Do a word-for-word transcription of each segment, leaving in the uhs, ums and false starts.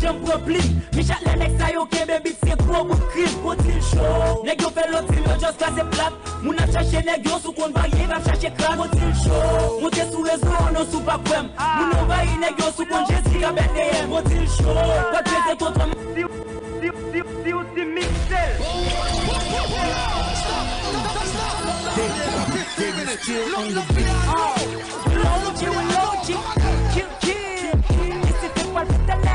Janm pran plim, men chak lè nèg sa yo kenbe bit se gwo bout krim. Gwo dil cho, nèg yo fè lòt tim yo just kraze plat. Moun ap chache nèg yo sou konn varye, ap chache krak. Gwo dil cho, monte sou rezo, non si w pa kwè m. Moun anvayi nèg yo sou konn Jezi ka bèt deyè m. Gwo dil cho, pa trete twotwa. Si w, si w, si w di m mikse l. Low G, low G, kill, kill, kill, kill, kill. Isi te pral fete nèg.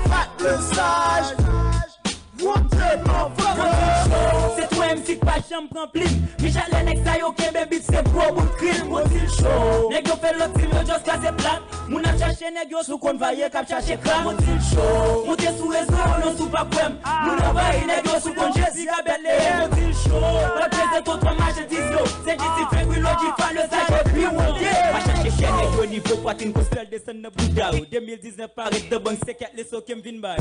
Fat le saj, monte mòfò. Se twa M C k pa janm pran plim. Men chak lè nèg sa yo kenbe bit se gwo bout krim. Gwo dil cho, nèg yo fè lòt tim yo just kraze plat. Moun ap chache nèg yo sou konn varye k ap chache krak. Gwo dil cho, monte sou rezo, non si w pa kwè m. Moun anvayi nèg yo sou konn Jezi ka bèt deyè m. Gwo dil cho, pa trete twotwa machandiz yo. Se G C Fenk, Reloaded, Fat le saj epi Wonde. Pa chache chè nèg yo nivo pwatrin, gospel desann nan bouda yo. De mil diznèf parèt dan bank, se kèk leson ke m vin bay.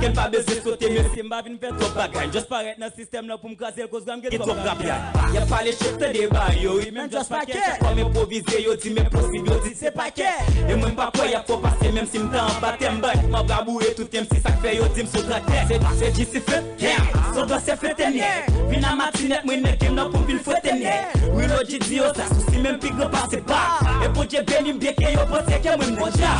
Ke n pa bezwen sote, mesye, m pa vin fè twòp bagay. M just parèt nan sistèm nan pou m kraze l, koz gra m gen twòp rapyay. Y ap pale shit, tande ba yo, wi, men m just pa kè. Chak fwa m enpwovize, yo di m enposib, yo di se pa kè. E mwen m pa kwè y ap fò pase, menm si m ta anba tè m bay. M ap raboure tout M C, sa k fè yo di m sou traktè. Se, se G C Fenk. Yeah, son dansè fete nèg. Vin a matinèt, mwen nan game nan pou m vin fwete nèg. Reloaded di yo sa, sousi menm pi gran pase ba. E Bondye beni m byen ke yo panse ke mwen m nèg dja.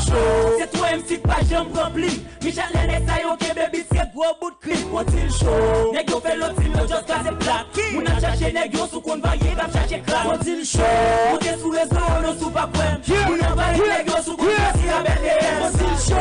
Se twa M C k pa janm pran plim. Men chak lè nèg sa yo kenbe bit se gwo bout krim. Gwo dil cho, nèg yo fè lòt tim yo just kraze plat. Moun ap chache nèg yo sou konn varye, k ap chache krak. Gwo dil cho, monte sou rezo, non si w pa kwè m. Moun anvayi nèg yo sou konn Jezi ka bèt deyè m. Gwo dil cho,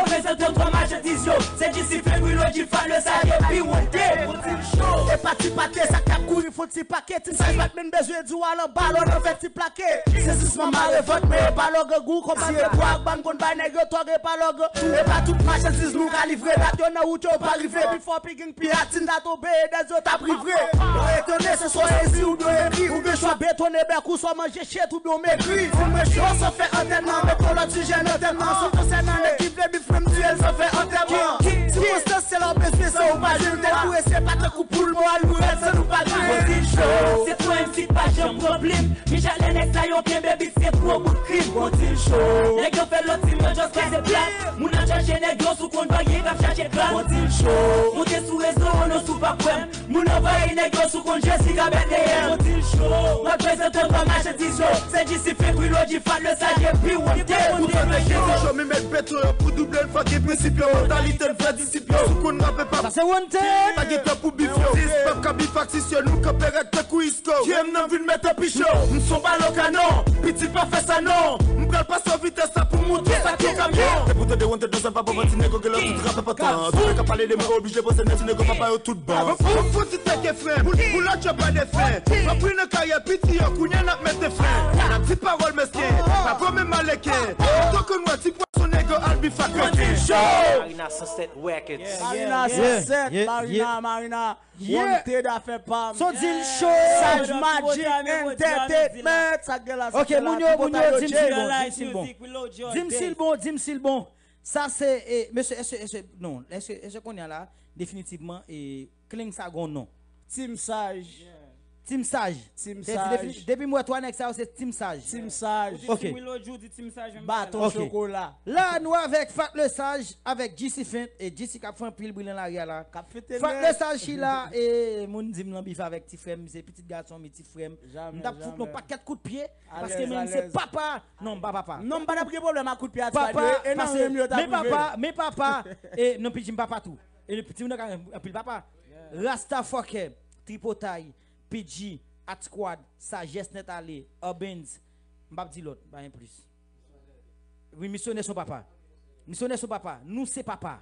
reprezantan twotwa machandiz yo. Se G C Fenk, Reloaded, Fat le saj epi Wonde. Gwo dil cho. E pa ti pate, sa k ap kouri fon ti pake. Ti saj pa t menm bezwen di w al anba lò nan fè ti plake. Sezisman mare vant, men e pa lòg gou. Konbate bwa ak bann konn bay nèg yo tòg, e pa lòg. E pa tout machandiz nou ka livre. Dat yo nan wout yo pa rive. Pi fò pi gen Pi atin ta tonbe, e dèz yo t ap ri vre. Lè w etone, se swa w sezi oubyen w egri. Ou gen chwa betone bèk ou, swa manje chet oubyen w megri. Fim rechofman san fè antènman, met yon lòt sijè nan tèm nan. Sou konsènan nèg ki vle bif, fè m tiye l san fè antènman. Sikonstans se lè w bezwen san ou pa jwenn, tèt ou e se pa tankou poul, mò al nou rèd san nou pa gri. Gwo dil cho, se twa M C k pa janm pran plim. Men chak lè nèg sa yo kenbe bit se gwo bout krim. Gwo dil cho, nèg yo fè lòt tim yo just kraze plat. Moun ap chache nèg yo sou konn varye, k ap chache krak. Gwo dil cho, monte sou rezo, non si w pa kwè m. Moun anvayi nèg yo sou konn Jezi ka bèt deyè m. Gwo dil cho, reprezantan twotwa machandiz yo. Se G C Fenk, Reloaded, Fat le saj epi Wonde. Pou fè nèg yo cho, mi met beton yo pou double l, fòk gen prensip yo. Mantalite n fè disip yo. Sou konn rape pa. Sa se Wonde. Pa gen tan pou bif yo. Sis pap ka bif ak sis yo, nou kanpe rèd tankou Isko. Game nan vin mete pi cho. M son balon kanon. Piti pa fè sa non. M pral pase w vitès la pou monte sa tou kamyon. E pou tande Wonde nan zòn pa bon manti, nèg yo gen lè tout rapè pantan. Tout nèg k ap pale de mwen oblije panse nèg ti nèg yo papa yo tout ban. Fòk fò ti tèke fren. Pou, pou lòt yo pa de fren. Anpil nan karyè piti yo, kounye a n ap mete fren. N ap di pawòl mesken. Pa pwomen maleken. Tankou n wè ti pwason nèg yo al bif ak reken. Marina Sunset Records. Marina Sunset, Marina, Marina. Wonte da fè pa m. Son dil cho. Saj Magic Entertainment. Sa k gen la, sa k gen la, moun yo, moun yo, di m si l bon, di m si l bon. Di m si l bon, di m si l bon. Sa se, e, mesye, èske, èske, non, èske, èske kounye a la, definitivman, e, Kling sa gon non. Team Saj. Team Saj. Team Saj. Depi m wè twa nèg sa yo, se Team Saj. Team Saj. Ok. Baton chokola. La, nou avèk Fat le Saj, avèk G C Fenk, e G C k ap fè anpil bri nan lari a la. K ap fete nèt. Fat le Saj chila, e moun di m l an bif avèk ti frè m, se pitit gason m, e ti frè m. M t ap fout nou pakèt kout pye, paske menm se papa. Non, m pa papa. Non, m pa t ap gen pwoblèm ak kout pye a ti papa, e nan rim yo t ap rive. Men papa, men papa, e non, P G m papa tou. E timoun nan ka anpil papa. Rasta Fucker, Tripotay, P G, At Squad, Sajès Nèt Ale, Urbanz, m p ap di lòt, pa gen plis. Wi, misyonè son papa. Misyonè son papa. Nou se papa.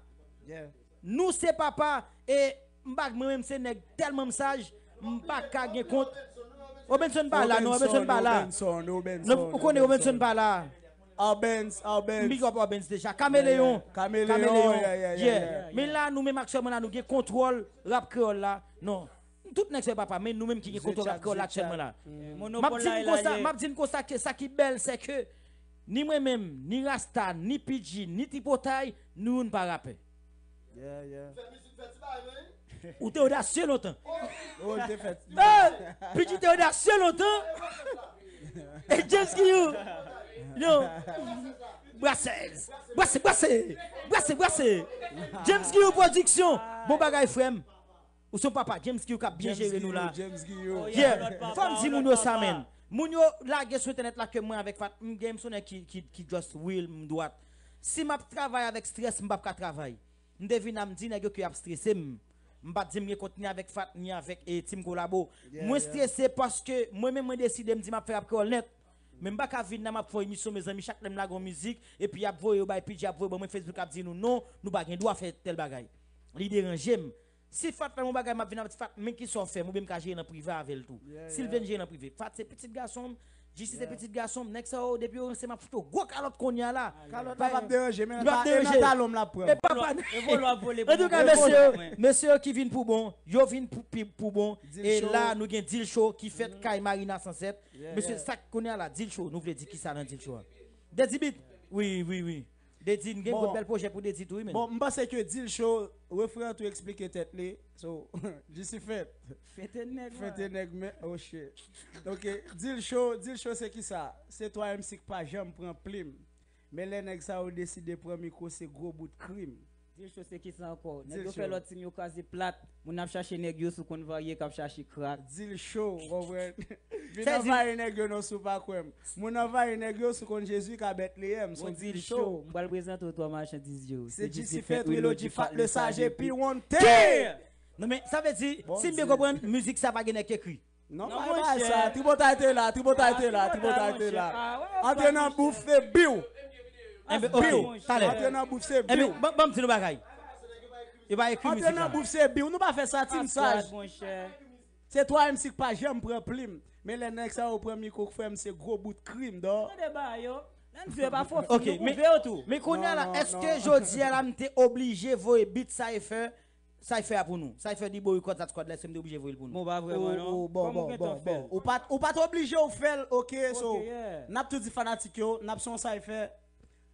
Nou se papa. E m pa, mwen menm se nèg tèlman m saj, m pa ka gen kont. Obenson pa la, non, Obenson pa la. Ou konnen Obenson pa la. Arbenz, Arbenz. M big up Arbenz deja. Kameleyon. Kameleyon, yeah. Men la, nou menm aktyèlman la, nou gen kontwòl rap kreyòl la. Non. Tout nèg se papa, men nou menm ki gen kontwòl rap kreyòl la aktyèlman la. M ap di n konsa, m ap di n konsa ke sa ki bèl, se ke ni mwen menm, ni Rasta, ni P G, ni Tripotay, nou youn pa rapè. Ou te odasye lontan. P G te odasye lontan. E James Guillaume. Yo. Brasèz. Brase, brase. Brase, brase. James Guillou Production. Bon bagay, frè m. Ou se yon papa, James Guillou k ap byen jere nou la. James Guillou. Yeah, fò m di moun yo sa, men. Moun yo lage sou entènèt la ke mwen avèk Fat, m gen m se yon nèg ki, ki, ki just real, m dwat. Si m ap travay avèk strès, m p ap ka travay. M te vin la, m di nèg yo ke y ap strese m. M pa t di m gen kont ni avèk Fat, ni avèk e Team Kolabo. Mwen strese paske mwen menm mwen deside m di m ap fè rap kreyòl nèt. Men m pa ka vin la, m ap fè yon emisyon, mezanmi, chak lè m lage yon mizik, epi y ap voye yo bay P J, y ap voye ban mwen Facebook, ap di nou non, nou pa gen dwa fè tèl bagay. Li deranje m. Si Fat fè yon bagay, m ap vin ap di Fat, men kisa w fè m, oubyen m ka jere nan prive avè l tou. Si l vle n jere nan prive. Fat se pitit gason m, J C se pitit gason m, nèg sa yo, depi yo ranse, m ap fout yo gwo kalòt kounye a la. Kalòt la p ap deranje, men e nan talon m l ap pran. E papa. Antouka, mesye yo, mesye yo ki vin pou bon, yo vin pou, pi- pou bon. E la, nou gen Dilcho ki fèt kay Marina san sèt. Mesye, sa k kounye a la, Dilcho, nou vle di kisa nan Dilcho a? Dezi Beat. Wi, wi, wi. Dezi, n gen gwo bèl pwojè pou Dezi tou, wi, men. Bon, m panse ke Dilcho, refren an tou eksplike tèt li. So, J C fèt. Fete nèg, fete nèg, men, oh shit. Ok, Dilcho, Dilcho se kisa? Se twa M C k pa janm pran plim. Men lè nèg sa yo deside pran mikwo, se gwo bout krim. Dilcho se kisa ankò? Nèg yo fè lòt team yo kraze plat. Moun ap chache nèg yo sou konn varye k ap chache krak. Dilcho, ou konprann? Vin anvayi nèg yo non si w pa kwè m. Moun anvayi nèg yo sou konn Jezi ka Bètleyèm, se yon Dilcho. M pral prezante w twa machandiz yo. Se J C fèt, Reloaded, Fat le Sage, epi Wanted. Non men, sa vle di, si m byen konprann, mizik sa pa gen nèg ki ekri. Non, pa bay sa. Tripotay te la, Tripotay te la, Tripotay te la. Antre nan bouf se biw. Enben, ok, talè. Antre nan bouf se biw. Enben, ban, ban m di nou bagay. Yo pa ekri mizik la. Antre nan bouf se biw. Nou pa fè sa, Team Saj. Se twa M C k pa janm pran plim. Men lè nèg sa yo pran mikwo, frè m, se gwo bout krim, dò. Tande ba yo. Nan di pa fò fim, nou koupe yo tou. Men kounye a la, èske jodi a la, m te oblije voye beat Cypher Cypher a pou nou. Cypher di boycott Hot Squad la, èske m te oblije voye l pou nou? Bon, pa vrèman non. Bon, bon, bon, bon. Ou pa t, ou pa t oblije w fè l, ok, so, n ap tou di fanatik yo, n ap se yon Cypher,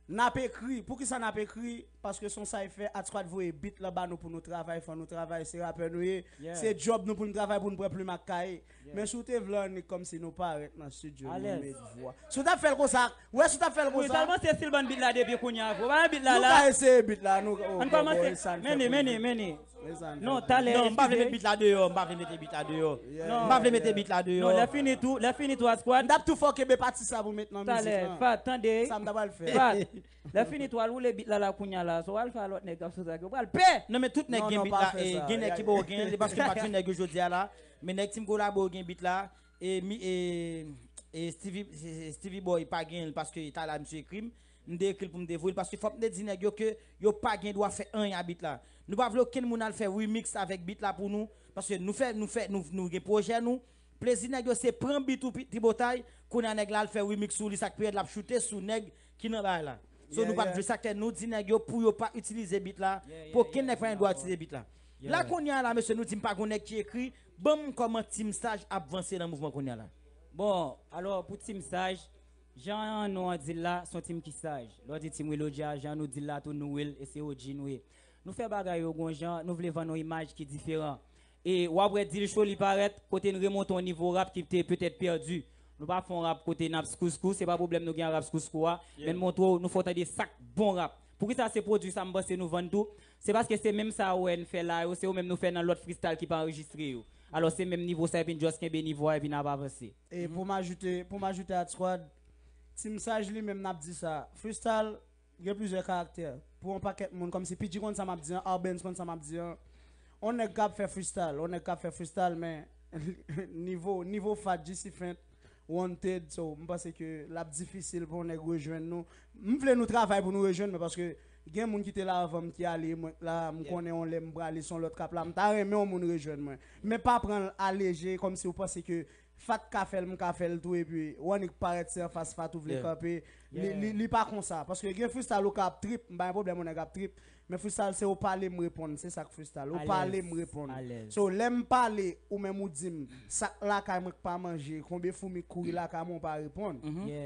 n ap ekri. Poukisa n ap ekri? Paske se yon Cypher, Hot Squad voye beat lan ba nou pou nou travay, fò nou travay, se rapè nou ye. Se djòb nou pou n travay, pou n pran plim ak kaye. Men si w te vle annik kòmsi nou parèt nan estidyo, nou met vwa. Si w t ap fè l konsa, wè si w t ap fè l konsa. Wi, sèlman se si l ban beat la depi kounye a, vre. Ou pa ban beat la la. Nou ka eseye beat la, nou. Ann kòmanse. Mennen, mennen, mennen. Non, talè. Non, m pa vle met beat la deyò, m pa vle mete beat la deyò. M pa vle mete beat la deyò. Non, lè fini tou, lè fini tou, Hot Squad. M t ap tou fò kenbe pati sa pou met nan mizik lan. Talè, Fat, tande. Sa m ta pral fè. Fat, lè fini tou, al woule beat la la kounye a la. So, al fè a lòt nèg k ap sot ak yo pral pè. Non, men tout nèg gen beat la, e gen nèg ki poko genyen l, se paske m pa t jwenn nèg yo jodi a la. Men nèg Team Kolabo yo gen beat la, e mi, e, e Stevie, e, e Stevie Boy pa genyen l paske talè a misye ekri m. M te ekri l pou m te voye l, paske fòk m te di nèg yo ke yo pa gen dwa fè anyen a beat la. Nou pa vle okenn moun al fè remix avèk beat la pou nou, paske nou fè, nou fè, nou, nou gen pwojè nou. Plezi nèg yo se pran beat ou pi-, Tripotay, kounye a nèg la al fè remix sou li, sa k pi rèd l ap choute sou nèg ki nan bagay la. So nou pa t vle sa, k fè nou di nèg yo pou yo pa itilize beat la, pou okenn nèg pa gen dwa itilize beat la. La kounye a la, mesye, nou di m pa gon nèg ki ekri, ban m kòman Team Saj ap vanse nan mouvman kounye a la. Bon, alò pou Team Saj, jan non an di l la, se yon team ki saj. Lè w di Team Reloaded a, jan nou di l la tou, nou real, e se O G nou ye. Nou fè bagay yo gon jan, nou vle vann yon imaj ki diferan. E w ap wè Dilcho li parèt, kote n remonte yon nivo rap ki te petèt pèdi. Nou pa fè yon rap kote n ap skouskou, se pa pwoblèm nou gen ak rap skouskou a, men n montre w, nou fè w tande sa k bon rap. Poukisa se pwodui sa m panse nou vann tou? Se paske se menm sa w wè n fè la yo, se yo menm nou fè nan lòt freestyle ki pa anrejistre yo. Alò se menm nivo sa epi n just kenbe nivo a epi n ap avanse. E pou m ajoute, pou m ajoute Hot Squad, Team Saj li menm n ap di sa. Freestyle gen plizyè karaktè. Pou yon pakèt moun, kòmsi P G konn sa m ap di an, Arbenz konn sa m ap di an. On nèg k ap fè freestyle, on nèg k ap fè freestyle, men nivo, nivo Fat, G C Fent, Wanted, so, m panse ke l ap difisil pou yon nèg rejwenn nou. M vle nou travay pou nou rejwenn mwen, paske gen moun ki te la anvan m ki ale, mwen k la, m konnen yon lè m prale, se yon lòt k ap la, m ta renmen yon moun rejwenn mwen. Men pa pran l aleje, kòmsi w panse ke Fat ka fè l, m ka fè l tou, epi w annik parèt se anfas Fat ou vle kanpe. Li, li, li pa konsa. Paske gen freestyle ou ka ap trip, m pa gen pwoblèm yon nèg ap trip. Men freestyle se ou pale m reponn, se sa k freestyle. Ou pale m reponn. So, lè m pale, ou menm ou di m, sa k lakay mwen k pa manje, konbyen foumi k kouri lakay mwen ou pa reponn.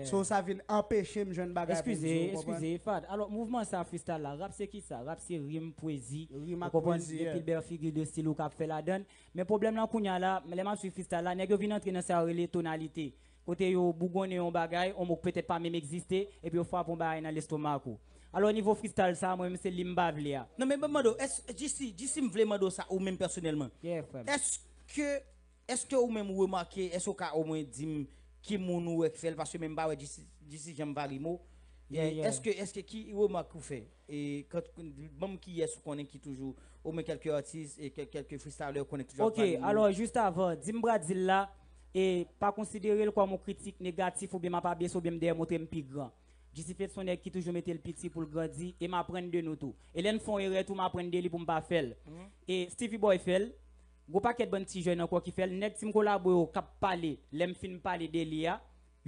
So, sa vin anpeche m jwenn bagay pou m di, ou konprann? Eskize, eskize, Fat. Alò, mouvman sa freestyle la, rap se kisa? Rap se rim, pwezi. Rim ak pwezi, yeah. Ou konprann? Gen pil bèl figi de stil ou ka ap fè ladann. Men pwoblèm lan kounye a la, lè m ap swiv freestyle la, nèg yo vin antre nan sa yo rele tonalite. kote yo bougonnen yon bagay, yon mo k petèt pa menm egziste, epi yo frape yon bagay nan lestomak ou. Alò, nivo freestyle sa, mwen menm se li m pa vle a. Non, men ban m mande w, èske, G C, G C, m vle mande w sa ou menm pèsonèlman. Yeah, frè m. Èske, èske ou menm ou remake, èske ou ka omwen di m ki moun ou wè k fè l? Paske menm m pa wè G C, G C janm pale mo. Yeah, yeah. Èske, èske ki remak ou fè? E, kant, ban m kiyès ou konnen ki toujou, omwen kèlke atis, e kèl-, kèlke freestyler ou konnen ki toujou ap Ok, pale mo. Alò, jis avan, di m Brazil la, e pa konsidere l kòm yon kritik negatif oubyen m ap abese oubyen m dèyè montre m pi gran. G C Fent se yon nèg ki toujou mete l piti pou l grandi e m aprann de nou tou. E lè n fè yon erè tou, m aprann de li pou m pa fè l. E Stevie Boy fè l, gwo pakèt bann ti jèn ankò ki fè l, nèg ti m kolabo yo k ap pale, lè m fin pale de li a,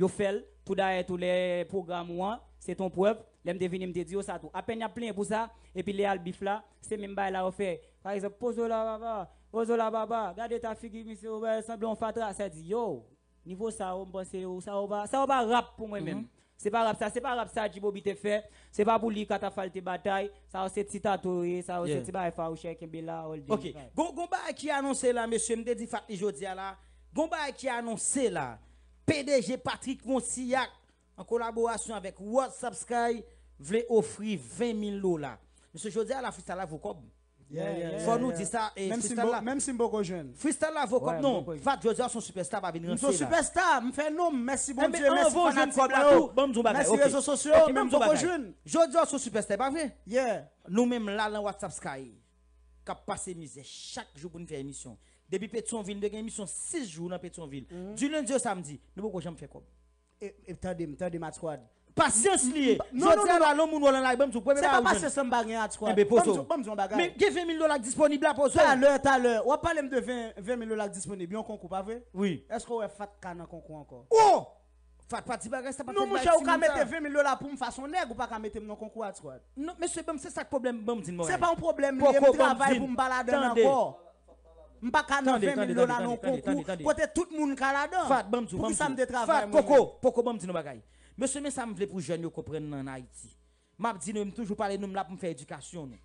yo fè l, tou dayè tou lè pwogram ou an, se t on prèv, lè m te vini m te di yo sa tou. Apèn y ap plenyen pou sa, epi lè y al bif la, se menm bagay la yo fè. Pa egzanp, pozo la baba, pozo la baba, gade ta figi misye, ou wè sanble yon fatra, sa di yo. Nivo sa yo, m panse yo, sa yo pa, sa yo pa rap pou mwen menm. Se pa rap sa, se pa rap sa G-Bobby te fè, se pa pou li Katafal te batay, sa yo se ti tato yo ye, sa yo se Yeah. ti bagay fawouchè, kenbe la, all day. Ok, gon, gon bagay ki anonse la, mesye, m te di Fat li jodi a la, gon bagay ki anonse la, P D G Patrick Monsillac, an kolaborasyon avèk WhatsApp Sky, vle ofri ven mil dola. Mesye, jodi a la, freestyle la vo kòb. Yeah, yeah, yeah, Fò nou yeah. di sa, e Menm si m freestyle po- la. Menm si m poko jwenn. Freestyle la vo kòb Ouais, non. vo kòb. Fat, jodi a se yon superstar, pa vin M se yon ranse la. Superstar, m fè non, mèsi Enben, Bondye, mèsi anvan w jwenn fanatik kòb la mwen yo. tou, ban m di yon bagay, Mèsi ok. rezo sosyo, Ok, men ban m m di yon poko bagay. Jwenn. Jodi a se yon superstar, pa vre? Yeah. Nou menm la nan WhatsApp Sky, k ap pase mizè chak jou pou n fè emisyon. Depi Petyonvil, nou te gen emisyon sis jou nan Petyonvil. Di lendi o samdi, nou poko janm fè kòb. E, e tande m, tande m, Atkwad. Pasyans li ye. Non, non, Jodi a non, la, lè yon moun wè lan lay, ban m di w, premye Se pa bagay ou jwenn. Pasyans lan m pa gen, Atkwad. Enben, pozo. Ban m di w yon bagay. Men gen ven mil dola k disponib la, pozo. Talè, talè. W ap pale m de ven, ven mil dola k disponib. Yon konkou, pa vre? Wi. Èske w wè Fat ka nan konkou ankò? Oh! Fat pa di bagay sa pa Non, fè monchè, ou ka mete ven mil dola pou m fason nèg, ou pa ka mete m nan konkou, Atkwad. Non, mesye, ban m, se sa k pwoblèm, ban m di n bagay. Se pa yon pwoblèm, li Poko, ye, m ban m travay di pou n. M pa ladan Tande. Ankò. M pa ka nan Tande, ven mil tande, dola tande, nan tande, tande, konkou, tande. Kote tout moun ka ladan. Fat, ban m di w, ban m Poukisa m di w. te travay Fat, mwen Koko, menm? Koko, ban m di nou bagay. Mesye, men sa m vle pou jèn yo konprann nan Ayiti. M ap di nou, m toujou pale nou, m la pou m fè edikasyon nou.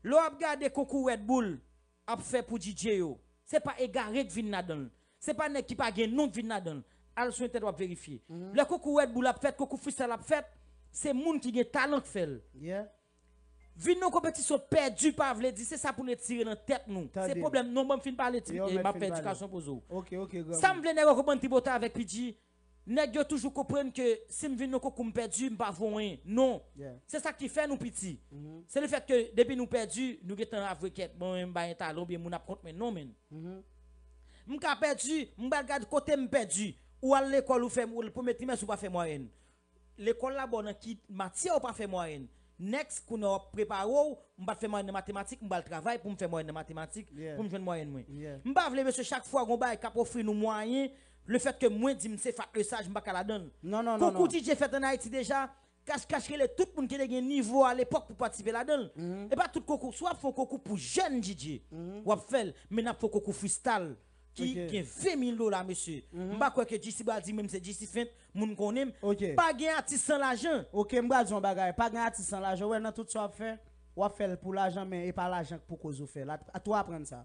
Lè w ap gade konkou Red Bull ap fè pou D J yo, se pa egare k vin ladan l. Se pa nèg ki pa gen non k vin ladan l. Al sou entènèt w ap verifye. Lè konkou Red Bull ap fèt, konkou freestyle ap fèt, se moun ki gen talan k fè l. Yeah. Vin nan konpetisyon pèdi pa vle di se sa pou n retire nan tèt nou. Tande. Se pwoblèm non, ban m fin pale ti Yo, e, mèt m ap fin fè pale. Edikasyon poze w. Ok, ok, gran. Sa m vle nèg yo konprann Tripotay avèk P G, nèg yo toujou konprann ke si m vin nan konkou m pèdi, m pa vo anyen. Non. Yeah. Se sa ki fè nou piti. Se le fèt ke depi nou pèdi, nou gentan avwe kèt, bon, m bay yon talan oubyen moun ap kont mwen. Non, men. M ka pèdi, m pral gade kote m pèdi. Ou al lekòl, ou fè m, ou premye trimès, ou pa fè mwayèn. Lekòl la ba w nan ki matyè ou pa fè mwayèn. Next, kounye a w ap prepare w, m pa t fè mwayèn nan matematik, m pral travay pou m fè mwayèn nan matematik, Yeah. Pou m jwenn mwayèn mwen. Yeah. M pa vle, mesye, chak fwa gon bagay k ap ofri nou mwayen, le fèt ke mwen di m se Fat le Saj, m pa ka ladan l. Non, non, non, Konkou non. D J fèt an Ayiti deja, Kach Kach rele tout moun ki te gen nivo a lepòk pou patisipe ladan l. E pa tout konkou, si w ap fè yon konkou pou jèn D J, w ap fè l, men n ap fè yon konkou freestyle ki Ok. Gen ven mil dola, mesye. M pa kwè ke G C pral di mwen m se G C Fent, moun konnen m. Ok. Pa gen atis san lajan. Ok, m pral di yon bagay. Pa gen atis san lajan. Wè, nan tout sa w ap fè, w ap fè l pou lajan, men e pa lajan k pou koz ou fè l. A, a tou aprann sa.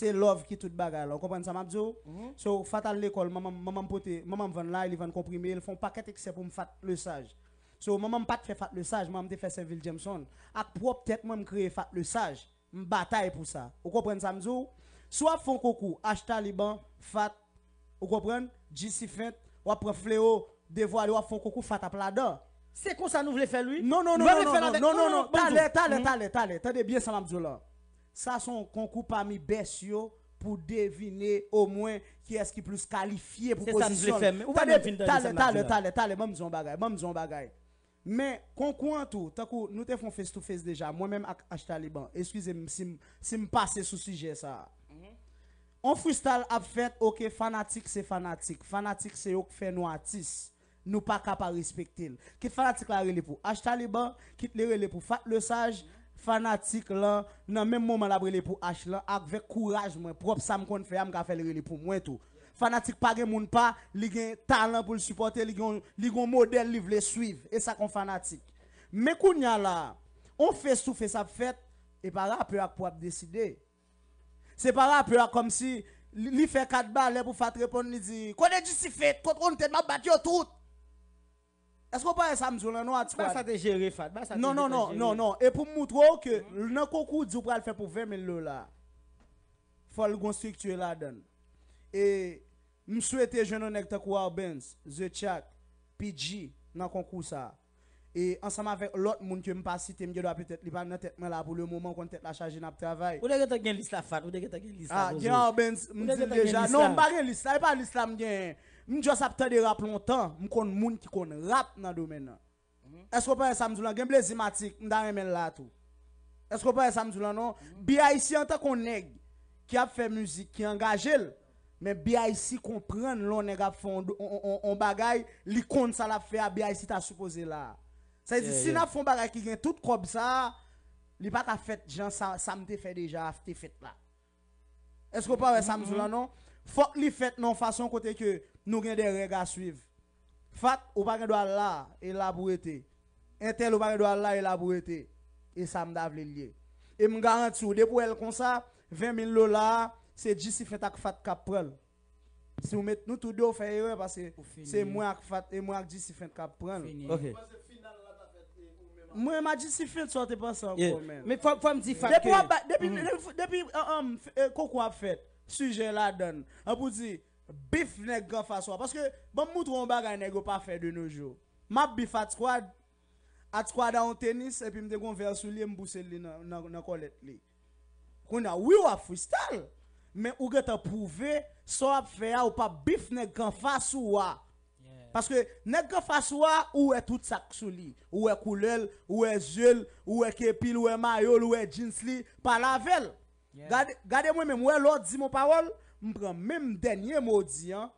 Se love ki tout bagay la. Ou konprann sa m ap di w? So, Fat al lekòl, manman m, manman m pote, manman m vann lay, li vann konprime, li fè yon pakèt eksè pou m Fat le Saj. So, manman m pa t fè Fat le Saj, manman m te fè Senvil Jameson. Ak pwòp tèt mwen, m kreye Fat le Saj. M batay pou sa. Ou konprann sa m di w? Si w ap fè yon konkou, H Taliban, Fat, ou konprann? G C Fent, w ap pran Fleo, Devwale, w ap fè yon konkou, Fat ap ladan. Se konsa nou vle fè l, wi. Non, non, non, Nou non, vle fè l non, avèk non, nou, non, non, non, ban m di talè, w. Talè, talè, talè, tande byen sa m ap di w la. Sa se yon konkou pami bèst yo pou devine omwen kiyès ki plis kalifye pou Se sa n vle pozisyon fè, l. men ou pa Tande, menm fin tande talè, sa m ap di talè, la. Talè, talè, ban m di w yon bagay, ban m di w yon bagay. Men konkou an tou, tankou nou te fè yon face to face deja, mwen menm ak H Taliban, eskize m si m, si m pase sou sijè sa a. On freestyle ap fèt, ok, fanatik se fanatik. Fanatik se yo k fè nou atis. Nou pa ka pa respekte l. Kit fanatik la rele pou H Taliban, kit li rele pou Fat le Saj, fanatik lan, nan menm moman l ap rele pou H lan, avèk kouraj mwen, pwòp sa m konn fè a, m ka fè l rele pou mwen tou. Fanatik pa gen moun pa, li gen talan pou l sipòte, li gen, li gen yon modèl li vle swiv. E sa k yon fanatik. Men kounye a la, on face to face ap fèt, e pa rapè a k pou ap deside. Se pa rapè a kòmsi li, li fè kat balè pou Fat reponn, li di, "Kote Jisifet? Kote Ronted? M ap bat yo tout." Èske w pa wè sa m di w lan non, Art Squad? Ba sa te jere Fat, ba sa te Non, non, non, non, non. E pou m moutre w ke nan konkou di w pral fè pou ven mil dola, fò l gon strikti ladan l. E m swete jwenn yon nèg tankou Arbenz, The Chat, P G nan konkou sa. E ansanm avèk lòt moun ke m pa site, m gen dwa petèt li pa nan tèt mwen la pou le moman, konn tèt la chaje n ap travay. Ou te gentan gen lis la, Fat, ou te gentan gen lis la. Ah, gen Arbenz, m di l deja. Non, m pa gen lis la, e pa lis la m genyen. M just ap tande rap lontan, m konn moun ki konn rap nan domèn nan. Èske w pa wè sa m di w lan? Gen Blazy Matic, m ta renmen l la tou. Èske w pa wè sa m di w lan non? B I C antanke yon nèg ki ap fè mizik, ki angaje l, men B I C konprann lè yon nèg ap fè yon, yon, yon, yon bagay, li konn sa l ap fè a, B I C ta sipoze la. Sa vle di, si n ap fè yon bagay ki gen tout kòb sa a, li pa ka fèt jan sa, sa m te fè deja a te fèt la. Èske w pa wè sa m di w lan non? Fòk li fèt nan yon fason kote ke nou gen de règ a swiv. Fat, ou pa gen dwa la, e la pou rete. Entèl, ou pa gen dwa la, e la pou rete. E sa m ta vle l ye. E m garanti w, depi w wè l konsa, ven mil dola a, se Jisifent ak Fat k ap pran l. Si w met nou tou de, w fè erè, paske se mwen ak Fat, e mwen ak Jisifent k ap pran l. Ok. Mwen, Majistifent, sa w te panse ankò, menn? Men fò, fò m di Fat ke. Depi w ap ba, depi, depi, depi, an, an, e, konkou ap fèt, sijè ladan l. An pou di, bif nèg k anfas ou a. Paske, ban m moutre w yon bagay nèg yo pa fè de nos jours. M ap bif Art Squad, Art Squad a yon tenis, epi m te gon vè sou li, e m bouse li nan, nan, nan kòlèt li. Kounye a, wi, w ap freestyle, men ou gentan pwouve sa w ap fè a, ou p ap bif nèg k anfas ou a. Paske nèg k anfas ou a, ou wè tout sa k sou li. Ou wè koulè l, ou wè zye l, ou wè kepi l, ou wè mayo l, ou wè jeans li, pale avè l. Gade, gade mwen menm, ou wè lè w di m yon pawòl, m pran menm dènye mo w di an,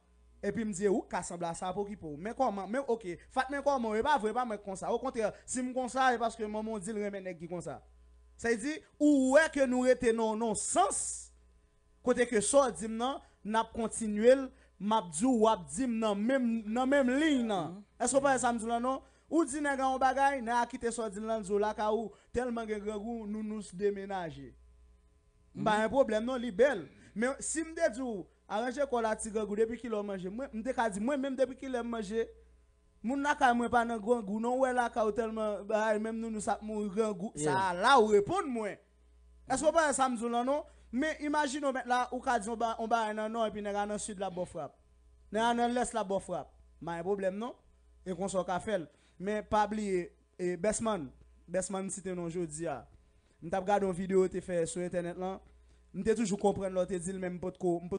epi m di, ou ka sanble a sa ap okipe w. Men kòman, men ok, Fat, men kòman w, e pa vre, e pa mwen k konsa. Okontrè, si m konsa, e paske manman w di l renmen nèg ki konsa. Sa vle di, ou wè ke nou rete nan, nan yon sans, kote ke sa w di m nan, n ap kontinye l, m ap di w, w ap di m nan menm, nan menm liy nan. Èske w pa wè sa m di w lan non? Ou di nèg la yon bagay, nèg la kite sa w di l lan, l di w lakay ou tèlman gen grangou, Nounous demenaje. M pa gen pwoblèm non, li bèl. Men si m te di w, aranje kò w la ti grangou, depi kilè w manje? Mwen, m te ka di, mwen menm depi kilè m manje? Moun lakay mwen pa nan grangou non, ou wè lakay ou tèlman bagay, menm Nounous ap mouri grangou. Sa a la ou reponn mwen. Èske w pa wè sa m di w lan non? Men imajine w mèt la, ou ka di yon ba-, yon bagay nan nò, epi nèg la nan sid la ba w frap. Nèg la nan lès la ba w frap. M pa gen pwoblèm non. E konsa w ka fè l. Men pa bliye, e, Bestman, Bestman m site non jodi a. M t ap gade yon videyo yo te fè sou entènèt lan. M te toujou konprann lè w te di l, men m potko, m